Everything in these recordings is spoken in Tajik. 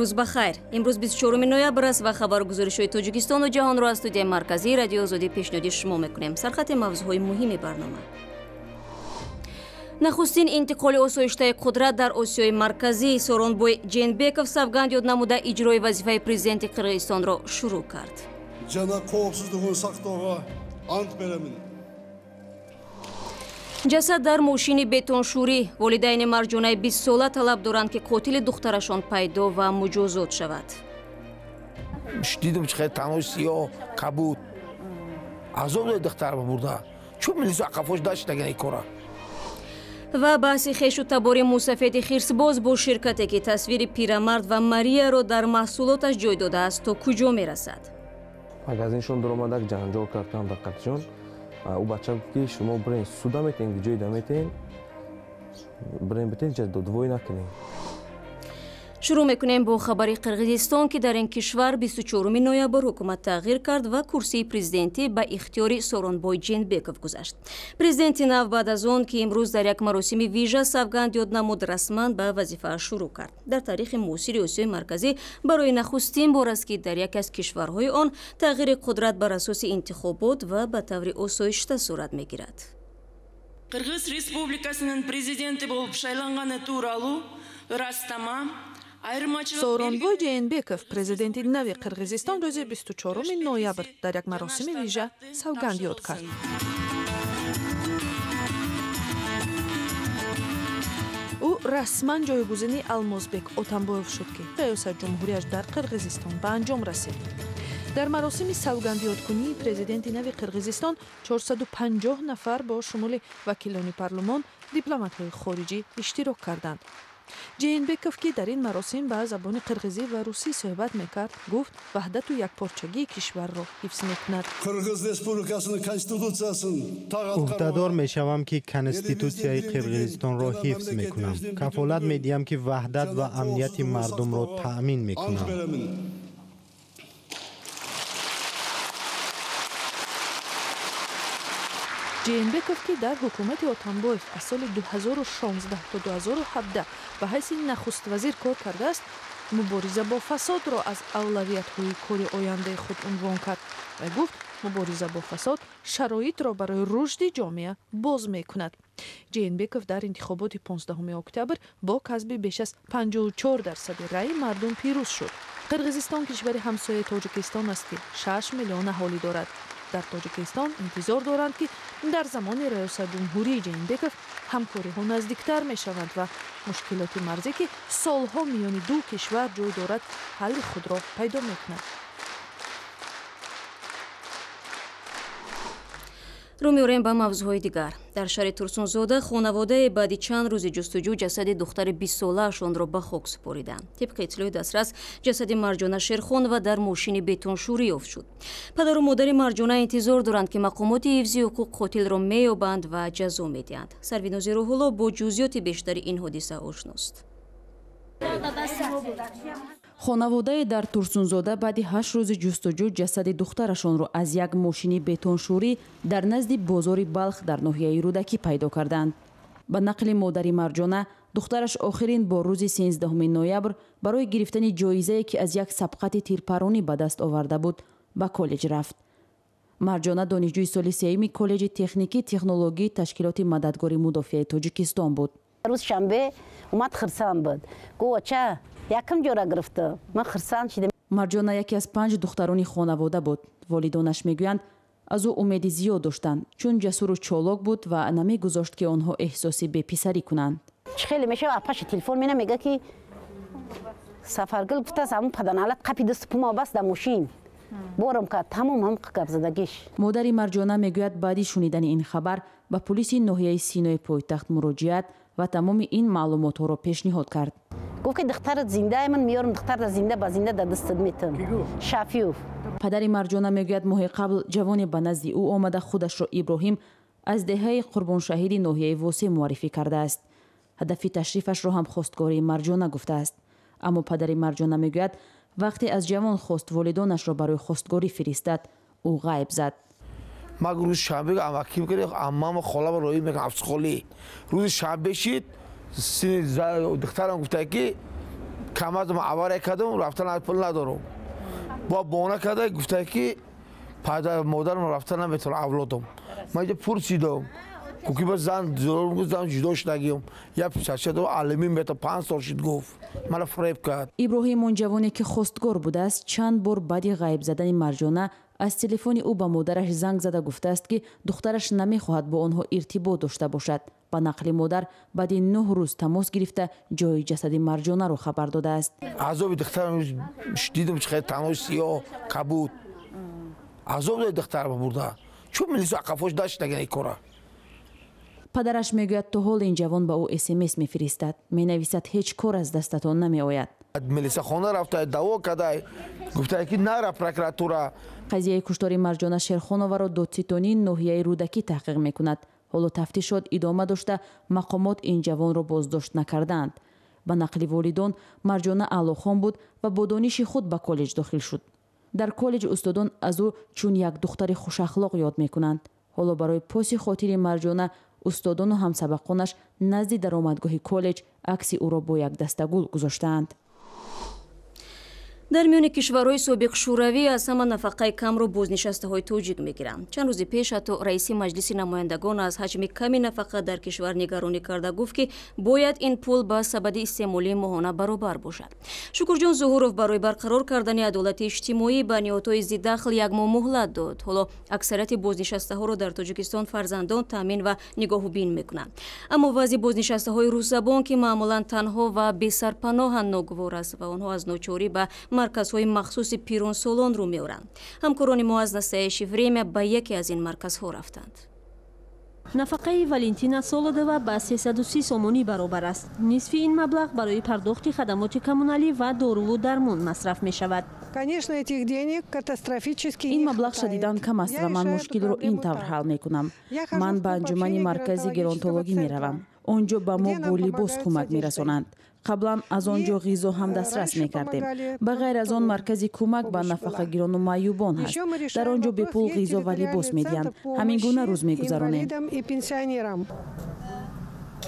Рӯз ба хайр. Имрӯз 24 ноябр аст ва хабару гузоришҳои Тоҷикистону ҷаҳонро аз студияи марказии Радиои Озодӣ пешниҳоди шумо мекунем. Сархати мавзӯъҳои муҳими барнома. Нахустин интиқоли осоиштаи қудрат дар Осиёи Марказӣ. Сооронбой Жээнбеков савганд ёд намуда иҷрои вазифаи президенти Қирғизистонро шурӯъ кард. Жана коопсуздугун сактоого ант беремин. Ҷасад дар мошини бетоншӯрӣ. Волидайни Марҷонаи 20-сола талаб доранд, ки қотили духтарашон пайдо ва муҷозот шавад. Дидум, чи хел танои сиёҳ, кабуд. Азоб дод духтарам бурда. Чун милисо ақафош даштаган ин кора. Ва баҳси хешу табори мусафеди хирсбоз бо ширкате, ки тасвири пирамард ва Марияро дар маҳсулоташ ҷой додааст, то куҷо мерасад? Магазиншон дуромадак ҷанҷол кардам даққатҷон. Ӯ бача гуфт, ки шумо бирен суда метен, ҷой да метен, бирен битен, ҷа додвой накунем. Шурӯъ мекунем бо хабари Қирғизистон, ки дар ин кишвар 24 ноябр ҳукумат тағйир кард ва курсии президентӣ ба ихтиёри Сооронбой Жээнбеков гузашт. Президенти нав баъд аз он ки имрӯз дар як маросими вижа савганд ёд намуд, расман ба вазифааш шурӯъ кард. Дар таърихи муосири Осиёи Марказӣ барои нахустин бор аст, ки дар яке аз кишварҳои он тағйири қудрат бар асоси интихобот ва ба таври осоишта сурат мегирад. Кыргыз Республикасынын президенти болуп шайланганы тууралуу ырастама. Сооронбой Жээнбеков, президенти нави Қирғизистон, рӯзи 24 ноябр дар як маросими вижа савганд ёд кард. Ӯ расман ҷойгузини Алмозбек Отамбоев шуд, ки раёсат ҷумҳурияш дар Қирғизистон ба анҷом расид. Дар маросими савгандёдкунии президенти нави Қирғизистон 450 нафар бо шумули вакилони парлумон, дипломатҳои хориҷӣ иштирок карданд. Жээнбеков, ки дар ин маросим ба забони қирғизӣ ва русӣ суҳбат мекард, гуфт, ваҳдату якпорчагии кишварро ҳифз мекунад. Кыргыз Республикасынын Конституциясын так Уҳдадор мешавам, ки Конститутсияи Қирғизистонро ҳифз мекунам. Кафолат медиҳам, ки ваҳдат ва амнияти мардумро таъмин мекунам. Жээнбеков, ки дар ҳукумати Отамбоев аз соли 2016 то 2017 ба ҳайси нахуствазир кор кардааст, мубориза бо фасодро аз авлавиятҳои кори ояндаи худ унвон кард ва гуфт, мубориза бо фасод шароитро барои рушди ҷомеа боз мекунад. Жээнбеков дар интихоботи 15 октябр бо касби беш аз 54 дарсади раъи мардум пирӯз шуд. Қирғизистон кишвари ҳамсояи Тоҷикистон аст, ки 6 миллион аҳолӣ дорад. Дар Тоҷикистон интизор доранд, ки дар замони раёсатҷумҳурии Жээнбеков ҳамкориҳо наздиктар мешаванд ва мушкилоти марзӣ, ки солҳо миёни ду кишвар ҷой дорад, ҳалли худро пайдо мекунад. Рӯ меорем ба мавзӯъҳои дигар. Дар шаҳри Турсунзода хонаводае баъди чанд рӯзи ҷустуҷӯ ҷасади духтари 20-солаашонро ба хок супориданд. Тибқи иттилои дастрас, ҷасади Марҷона Шерхонова дар мошини бетоншӯрӣ ёфт шуд. Падару модари Марҷона интизор доранд, ки мақомоти ҳифзи ҳуқуқ қотилро меёбанд ва ҷазо медиҳанд. Сарвинози Рӯҳулло бо ҷузъиёти бештари ин ҳодиса ошност. Хонаводае дар Турсунзода баъди 8 рӯзи ҷустуҷӯ ҷасади духтарашонро аз як мошини бетоншӯрӣ дар назди бозори Балх дар ноҳияи Рӯдакӣ пайдо карданд. Ба нақли модари Марҷона, духтараш охирин бор рӯзи 13 ноябр барои гирифтани ҷоизае, ки аз як сабқати тирпаронӣ ба даст оварда буд, ба коллеҷ рафт. Марҷона донишҷӯи соли сеюми коллеҷи техникӣ технологии ташкилоти Мададгори мудофиаи Тоҷикистон буд. Рӯз шанбе омад, хирсанд буд, гуфт: «Оча, якум ҷора гирифта». Ман хирсанд шидам. Марҷона яке аз панҷ духтарони хонавода буд. Волидонаш мегӯянд, аз ӯ умеди зиёд доштанд, чун ҷасуру чолок буд ва намегузошт, ки онҳо эҳсоси беписарӣ кунанд. Чӣ хеле мешава, апаша телефон мена, мега, ки Сафаргул гуфтааст, ҳамун паданалат қапи дасту пума баст, дар мошин борам кард, тамом, ҳам гапзадагиш. Модари Марҷона мегӯяд, баъди шунидани ин хабар ба пулиси ноҳияи Синои пойтахт муроҷиат ва тамоми ин маълумотҳоро пешниҳод кард. Гуфт, ки духтарат зинда, ман меёрам, духтарат зинда ба зинда дар дастат метам, Шафиёв. Падари Марҷона мегӯяд, моҳи қабл ҷавоне ба назди ӯ омада, худашро Иброҳим аз деҳаи Қурбоншаҳиди ноҳияи Восеъ муаррифӣ кардааст. Ҳадафи ташрифашро ҳам хостгории Марҷона гуфтааст. Аммо падари Марҷона мегӯяд, вақте аз ҷавон хост волидонашро барои хостгорӣ фиристад, ӯ ғайб зад. Ман рӯзи шанбе амакӣ мекардем, аммама, холама роӣ мекардам афсхолӣ. Рӯзи шанбе шид, духтарам гуфта, ки Камазам авария кардам, рафтан пул надорам. Бо бона карда гуфта ки падар модарам рафтан наметавонам, авлодам. Ман инҷа пурсидам. Гуфт ба зан зурум, гуфт зан ҷудо шудагиам. Як писарча дорам, алимин бета 5 сол шуд, гуфт. Маро фиреб кард. Иброҳим, он ҷавоне ки хостгор будааст, чанд бор баъди ғайб задани Марҷона аз телефони ӯ ба модараш занг зада гуфтааст, ки духтараш намехоҳад бо онҳо иртибот дошта бошад. Ба нақли модар, баъди 9 рӯз тамос гирифта ҷои ҷасади Марҷонаро хабар додааст. Азоби духтарам дидам, чӣ хел танҳои сиёҳ, кабуд. Азоб дод духтарам бурда. Чун милисо ақафош даштаган ин кора. Падараш мегӯяд, то ҳол ин ҷавон ба ӯ СМС мефиристад. Менависад, ҳеҷ кор аз дастатон намеояд. Милисахона рафта, даво карда, гуфта ки нара прокуратура. Қазияи куштори Марҷона Шерхоноваро додситонии ноҳияи Рӯдакӣ таҳқиқ мекунад. Ҳоло тафтишот идома дошта, мақомот ин ҷавонро боздошт накардаанд. Ба нақли волидон, Марҷона аълохон буд ва бо дониши худ ба коллеҷ дохил шуд. Дар коллеҷ устодон аз ӯ чун як духтари хушахлоқ ёд мекунанд. Ҳоло барои поси хотири Марҷона устодону ҳамсабақонаш назди даромадгоҳи коллеҷ акси ӯро бо як дастагул гузоштаанд. Дар миёни кишварҳои собиқ Шӯравӣ аз ҳама нафақаи камро бознишастаҳои тоҷик мегиранд. Чанд рӯзи пеш ҳатто раиси Маҷлиси намояндагон аз ҳаҷми ками нафақа дар кишвар нигаронӣ карда гуфт, ки бояд ин пул ба сабади истеъмолии моҳона баробар бошад. Шукурҷон Зуҳуров барои барқарор кардани адолати иҷтимоӣ ба ниҳодҳои зиддахл як моҳ муҳлат дод. Ҳоло аксарияти бознишастаҳоро дар Тоҷикистон фарзандон таъмин ва нигоҳубин мекунанд. Аммо вазъи бознишастаҳои русзабон, ки маъмулан танҳо ва бесарпаноҳанд, ногувор аст ва онҳо аз ночорӣ ба марказҳои махсуси пиронсолон рӯ меоранд. Ҳамкорони мо аз Настоящее время ба яке аз ин марказҳо рафтанд. Нафақаи Валентина Солодова ба 330 сомонӣ баробар аст. Нисфи ин маблағ барои пардохти хадамоти коммуналӣ ва доруву дармон масраф мешавад. Ин маблағ шадидан кам аст ва ман мушкилро ин тавр ҳал мекунам. Ман ба анҷумани маркази геронтологӣ меравам. Он ҷо ба мо бо либос кӯмак мерасонанд. Қаблан аз он ҷо ғизо ҳам дастрас мекардем. Ба ғайр аз он, маркази кӯмак ба нафақагирону маъюбон ҳаст. Дар он ҷо бепул ғизо ва либос медиҳанд. Ҳамин гуна рӯз мегузаронем.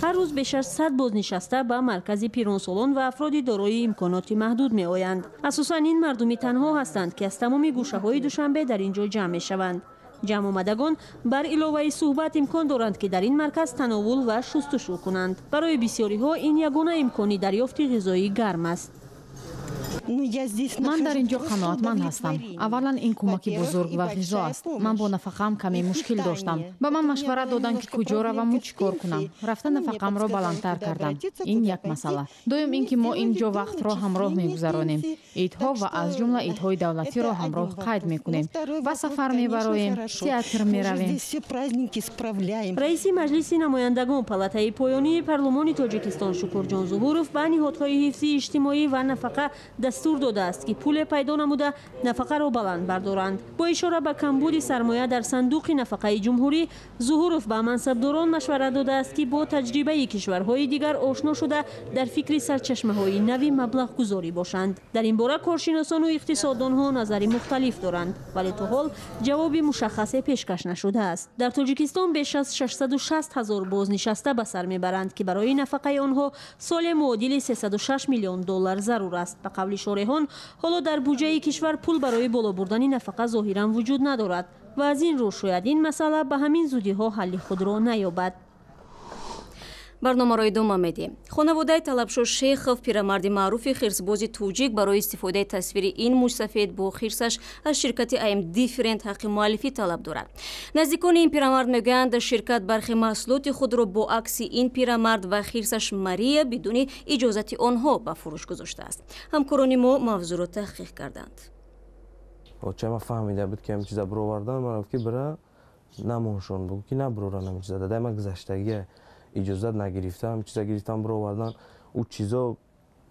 Ҳар рӯз беш аз 100 бознишаста ба маркази пиронсолон ва афроди дорои имконоти маҳдуд меоянд. Асосан ин мардуми танҳо ҳастанд, ки аз тамоми гӯшаҳои Душанбе дар ин ҷо ҷамъ мешаванд. Ҷамъомадагон бар иловаи суҳбат имкон доранд, ки дар ин марказ тановул ва шустушӯ кунанд. Барои бисёриҳо ин ягона имкони дарёфти ғизои гарм аст. Ман дар ин ҷо қаноатманд ҳастам. Аввалан, ин кӯмаки бузург ва ғизо аст. Ман бо нафақаам каме мушкил доштам. Ба ман машварат доданд, ки куҷо раваму чӣ кор кунам. Рафта нафақаамро баландтар кардам. Ин як масъала. Дуюм ин ки мо ин ҷо вақтро ҳамроҳ мегузаронем. Идҳо ва аз ҷумла идҳои давлатиро ҳамроҳ қайд мекунем. Ба сафар мебароем, театр меравем. Раиси Маҷлиси намояндагон, палатаи поёнии парлумони Тоҷикистон Шукурҷон Зуҳуров ба ниҳодҳои ҳифзи иҷтимоӣ ва нафақа дастур додааст, ки пуле пайдо намуда нафақаро баланд бардоранд. Бо ишора ба камбуди сармоя дар сандуқи нафақаи ҷумҳурӣ, Зуҳуров ба мансабдорон машварат додааст, ки бо таҷрибаи кишварҳои дигар ошно шуда дар фикри сарчашмаҳои нави маблағгузорӣ бошанд. Дар ин бора коршиносону иқтисоддонҳо назари мухталиф доранд, вале то ҳол ҷавоби мушаххасе пешкаш нашудааст. Дар Тоҷикистон беш аз 660 ҳазор бознишаста ба сар мебаранд, ки барои нафақаи онҳо соле муодили 306 миллион доллар зарур аст. Ба қавли шореҳон, ҳоло дар буҷаи кишвар пул барои боло бурдани нафақа зоҳиран вуҷуд надорад ва аз ин рӯ шояд ин масъала ба ҳамин зудиҳо ҳалли худро наёбад. Барномаро идома медиҳем. Хонаводаи Талабшо Шейхов, пирамарди маъруфи хирсбози тоҷик, барои истифодаи тасвири ин мӯйсафед бо хирсаш аз ширкати I'm Different ҳаққи муаллифӣ талаб дорад. Наздикони ин пирамард мегӯянд, ширкат бархи маҳсулоти худро бо акси ин пирамард ва хирсаш Мария бидуни иҷозати онҳо ба фурӯш гузоштааст. Ҳамкорони мо мавзӯъро таҳқиқ карданд. Очама фаҳмида буд, ки ҳамин чиза бировардан, ман гуфт, ки бира намоншон, бугӯ ки набироран ҳамин чиза. Дадаи ман гузаштагия иҷозат нагирифтам, чиза гирифтам, бировардан. Ӯ чизо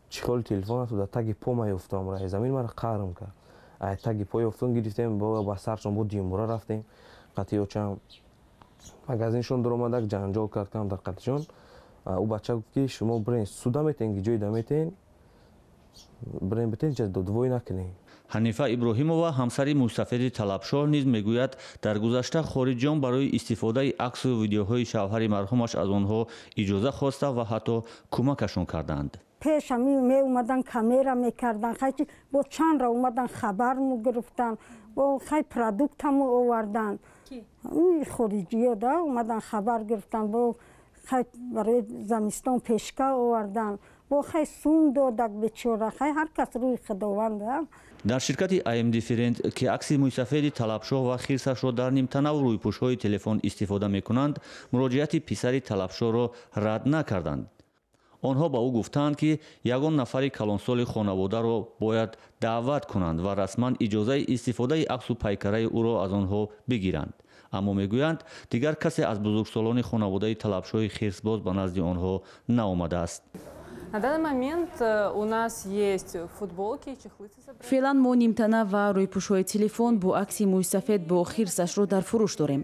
чӣ хел телефон аст, дар таги по ма ёфтам, раи замин маро қарм кард. Ай таги по ёфтам, гирифтем, ба саршон бо димбура рафтем. Қатъи очам магазиншон дуромадак, ҷанҷол кард кам дар қатъишон. Ӯ бача гуфт, ки шумо бирен суда метен, ки ҷой да метен, бирен битен, ҷа додвой накунед. Ҳанифа Иброҳимова, ҳамсари мӯйсафеди Талабшоҳ, низ мегӯяд, дар гузашта хориҷиён барои истифодаи аксу видеоҳои шавҳари марҳумаш аз онҳо иҷоза хоста ва ҳатто кӯмакашон карданд. Пеш ҳами меомадан, камера мекардан, хай чи бо чандра омадан, хабар гирифтан, бо хай продуктаму овардан. Хориҷиё да омадан, хабар гирифтан, бо хай барои замистон пешка овардан, бо хай сум додак бечора, хай ҳар кас рӯи худованд. Дар ширкати IM Different, ки акси мӯйсафеди Талабшоҳ ва хирсашро дар нимтанаву рӯйпӯшҳои телефон истифода мекунанд, муроҷиати писари Талабшоҳро рад накарданд. Онҳо ба ӯ гуфтаанд, ки ягон нафари калонсоли хонаводаро бояд даъват кунанд ва расман иҷозаи истифодаи аксу пайкараи ӯро аз онҳо бигиранд. Аммо мегӯянд, дигар касе аз бузургсолони хонаводаи Талабшоҳи хирсбоз ба назди онҳо наомадааст. На данный момент у нас есть футболки, чехлы. Феълан мо нимтана ва рӯйпӯшҳои телефон бо акси мӯйсафед бо хирсашро дар фурӯш дорем.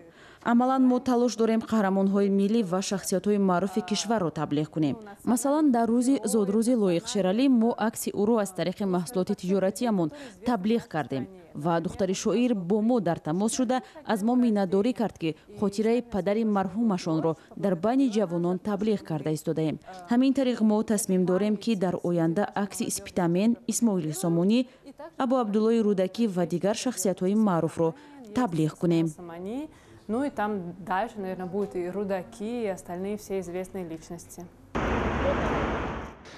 Амалан мо талош дорем қаҳрамонҳои миллӣ ва шахсиятҳои маъруфи кишварро таблиғ кунем. Масалан, дар рӯзи зодрӯзи Лоиқ Шералӣ мо акси ӯро аз тариқи маҳсулоти тиҷоратиамон таблиғ кардем ва духтари шоир бо мо дар тамос шуда, аз мо миннатдорӣ кард, ки хотираи падари марҳумашонро дар байни ҷавонон таблиғ карда истодаем. Ҳамин тариқ мо тасмим дорем, ки дар оянда акси Испитамен, Исмоили Сомонӣ, Абу Абдуллои Рӯдакӣ ва дигар шахсиятҳои маъруфро таблиғ кунем. Ну и там дальше, наверное, будут и Рудаки, и остальные все известные личности.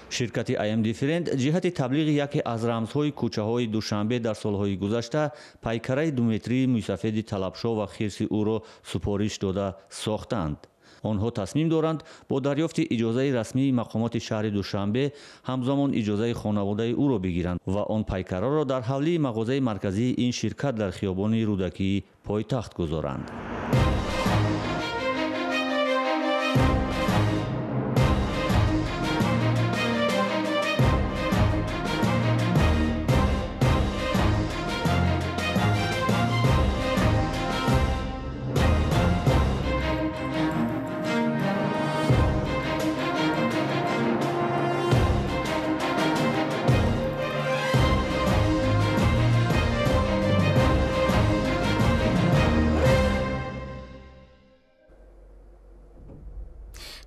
Ширкати IM Different ҷиҳати таблиғи яке аз рамзҳои кӯчаҳои Душанбе дар солҳои гузашта пайкараи думетрии мӯйсафеди Талабшоҳ ва хирси ӯро супориш дода сохтанд. Онҳо тасмим доранд бо дарёфти иҷозаи расмии мақомоти шаҳри Душанбе ҳамзамон иҷозаи хонаводаи ӯро бигиранд ва он пайкараро дар ҳавлии мағозаи марказии ин ширкат дар хиёбони Рӯдакии пойтахт гузоранд.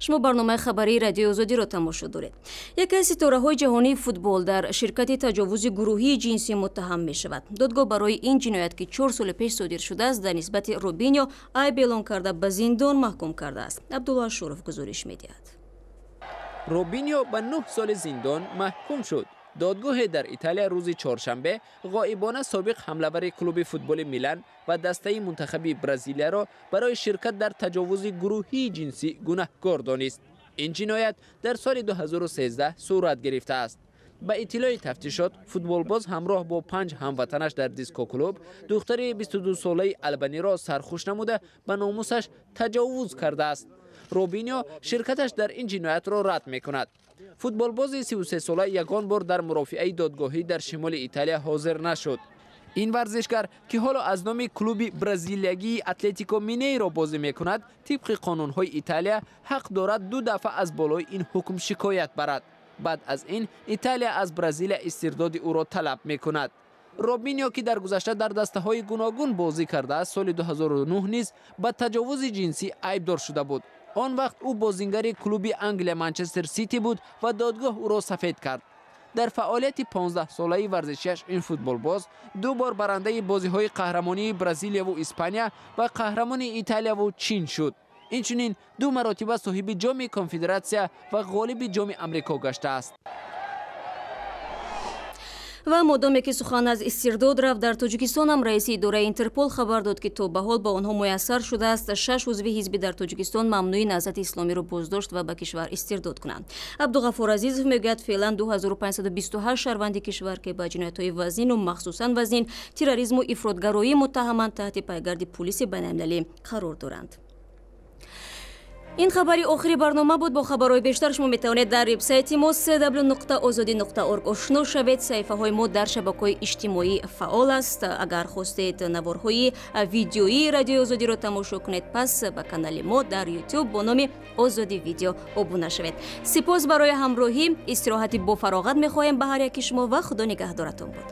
Шумо барномаи хабарии Радиои Озодиро тамошо доред. Яке аз ситораҳои ҷаҳонии футбол дар ширкати таҷовузи гурӯҳии ҷинсӣ муттаҳам мешавад. Додгоҳ барои ин ҷиноят, ки 4 соли пеш содир шудааст, дар нисбати Робиньо айб эълон карда, ба зиндон маҳкум кардааст. Абдулло Ашуров гузориш медиҳад. Робиньо ба 9 соли зиндон маҳкум шуд. Додгоҳе дар Италия рӯзи чоршанбе ғоибона собиқ ҳамлавари клуби футболи Милан ва дастаи мунтахаби Бразилияро барои ширкат дар таҷовузи гурӯҳии ҷинсӣ гунаҳкор донист. Ин ҷиноят дар соли 2013 сурат гирифтааст. Ба иттилои тафтишот, футболбоз ҳамроҳ бо панҷ ҳамватанаш дар дискоклуб духтари 22-солаи албаниро сархуш намуда, ба номусаш таҷовуз кардааст. Робиньо ширкаташ дар ин ҷиноятро рад мекунад. Футболбози 33-сола ягон бор дар мурофиаи додгоҳӣ дар шимоли Италия ҳозир нашуд. Ин варзишгар, ки ҳоло аз номи клуби бразилиягии Атлетико Минейро бозӣ мекунад, тибқи қонунҳои Италия ҳақ дорад ду дафъа аз болои ин ҳукм шикоят барад. Баъд аз ин Италия аз Бразилия истирдоди ӯро талаб мекунад. Робиньо, ки дар гузашта дар дастаҳои гуногун бозӣ кардааст, соли 2009 низ ба таҷовузи ҷинсӣ айбдор шуда буд. Он вақт ӯ бозингари клуби Англия Манчестер Сити буд ва додгоҳ ӯро сафед кард. Дар фаъолияти 15-солаи варзишиаш ин футболбоз ду бор барандаи бозиҳои қаҳрамонии Бразилияву Испания ва қаҳрамони Италияву Чин шуд. Инчунин ду маротиба соҳиби Ҷоми Конфедератсия ва ғолиби Ҷоми Амрико гаштааст. Ва модоме ки сухан аз истирдод рафт, дар Тоҷикистон ҳам раиси идораи Интерпол хабар дод, ки то ба ҳол ба онҳо муяссар шудааст шаш узви ҳизби дар Тоҷикистон мамнӯи Наҳзати Исломиро боздошт ва ба кишвар истирдод кунанд. Абдуғафур Азизов мегӯяд, феълан 2528 шаҳрванди кишвар, ки ба ҷиноятҳои вазнину махсусан вазнин, терроризму ифротгароӣ муттаҳаманд, таҳти пайгарди пулиси байналмилалӣ қарор доранд. Ин хабари охири барнома буд. Бо хабарҳои бештар шумо метавонед дар вебсайти мо cw.ozodi.org ошно шавед. Саҳифаҳои мо дар шабакаҳои иҷтимоӣ фаъол аст. Агар хостед наворҳои видеоии Радиои Озодиро тамошо кунед, пас ба канали мо дар Ютуб бо номи Озодӣ Видео обуна шавед. Сипос барои ҳамроҳӣ, истироҳати бофароғат мехоҳем ба ҳар яки шумо ва Худо нигаҳдоратон буд.